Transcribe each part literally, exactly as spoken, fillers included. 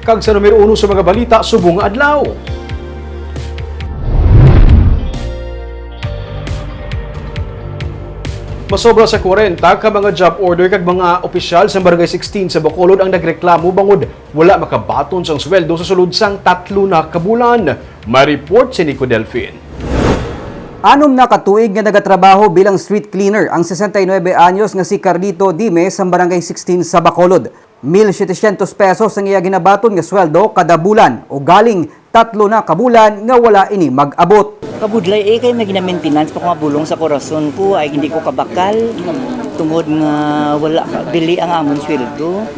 Kag sa numero uno sa mga balita subong nga adlaw. Masobra sa kwarenta ka mga job order kag mga opisyal sa Barangay sixteen sa Bacolod ang nagreklamo bangod wala makabaton sang sweldo sa sulod sang tatlo na ka bulan. May report si Nico Delfin. Anom na ka tuig nga nagatrabaho bilang street cleaner ang sesenta y nuebe anyos nga si Carlito Dime sa Barangay sixteen sa Bacolod. Mil setecientos pesos ang iya ginabaton nga sweldo kada bulan, ugaling tatlo na ka bulan nga wala ini mag-abot. Kabudlay, eh, kay may ginamentenance pa ko nga bulong sa korason ko, ay hindi ko kabakal. Tungod nga wala ka, dili ang amon sweldo.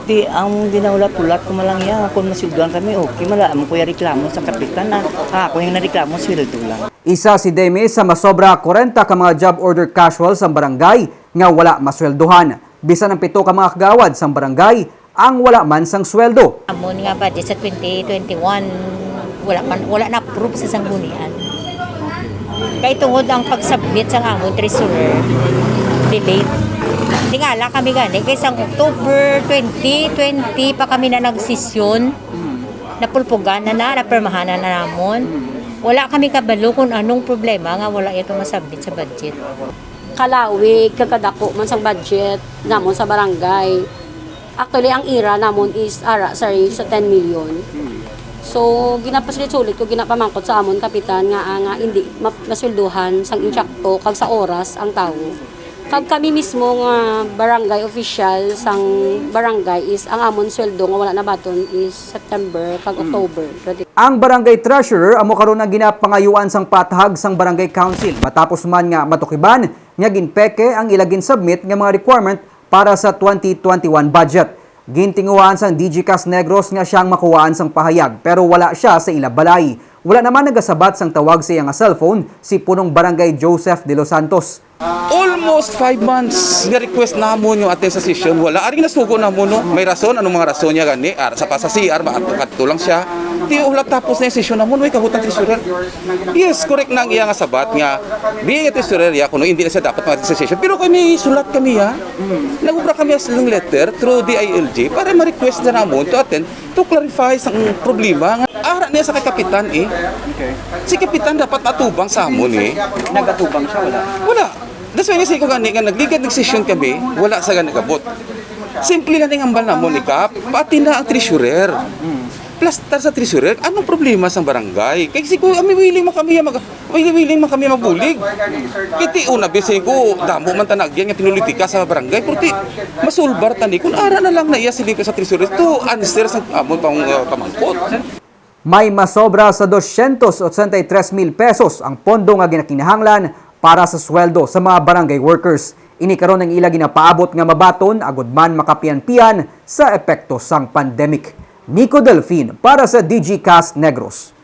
Di ang ginahulat-hulat ko man lang iya, kung masweldohan kami, okay, wala man ko iya reklamo sa kapitan, ah. Ah, ako yung nareklamo, sweldo lang. Isa si Deme sa masobra kwarenta ka mga job order casual sa barangay nga wala masweldohan. Bisan ang pito ka mga kagawad sang barangay ang wala man sang sweldo. Amon nga budget sa twenty twenty-one, wala pa, wala na approve sa sanggunian. Kay tungod ang pag-submit sang amon treasurer, delayed. Tingala kami gani, kay sang October twenty twenty pa kami na nagsesyon, napulpugan na na, napirmahan na namon. Wala kami kabalo kung anong problema nga wala ito masubmit sa budget. Kalawig, kag kadako man sang budget namon sa barangay. Actually, ang ira namon is ara sa range sa ten million. So, ginapasulit-sulit ko, ginapamangkot sa amon kapitan nga, ah, nga hindi ma-, masweldohan sang insakto kag sa oras ang tawo. Kag kami mismo nga barangay official sang barangay is ang amon sweldo nga wala nabaton is September kag October. Ang barangay treasurer amo karon ang ginapangayuan sang patahag sang barangay council matapos man nga matukiban nga ginpeke ang ila gin-submit nga mga requirement para sa twenty twenty-one budget. Gintinguhaan sang D G Cast Negros nga siya ang makuhaan sang pahayag, pero wala siya sa ila balay. Wala naman nagasabat sang tawag sa iya nga cellphone si Punong Barangay Joseph De Los Santos. Almost five months nga request namon yung attend sa session, wala. Ari nasugo namon, no? May rason, anong mga rason niya gani? Ah, sa pa sa C R, ba, ato kadto lang siya. Di wala tapos na yung session namon, may kabutan treasurer. Yes, correct na ang iya nga sabat nga being a treasurer, ya, kuno hindi na siya dapat mag-attend sa session. Pero kami, sulat kami, ya. Nagubra kami as lang letter through D I L G para ma-request na namon to attend to clarify sa problema nga ara niya sa kay kapitan, eh. Okay. Si kapitan dapat matubang sa amon, eh. Nagatubang siya, wala? Wala. That's why nasi ko gani nga nagligad nagsesyon kami, wala sa gani kabot. Simple lang ang ambal namon ni Kap, pati na ang treasurer. Plastar sa treasurer, anong problema sa barangay? Kay siguro, kami willing man kami mag-, willing, willing man kami magbulig. Kay ti una, bisan ko, damo man tanagyan nga pinulitika sa barangay, pero ti, masulbar tani, kung ara na lang na iya silika sa treasurer, to answer sa amon pang, uh, pamangkot. May masobra sa doscientos ochenta y tres mil pesos ang pondo nga ginakinahanglan para sa sweldo sa mga barangay workers. Ini karon ang ila ginapaabot nga mabaton agud man makapian-pian sa epekto sang pandemic. Nico Delfin para sa D G Cast Negros.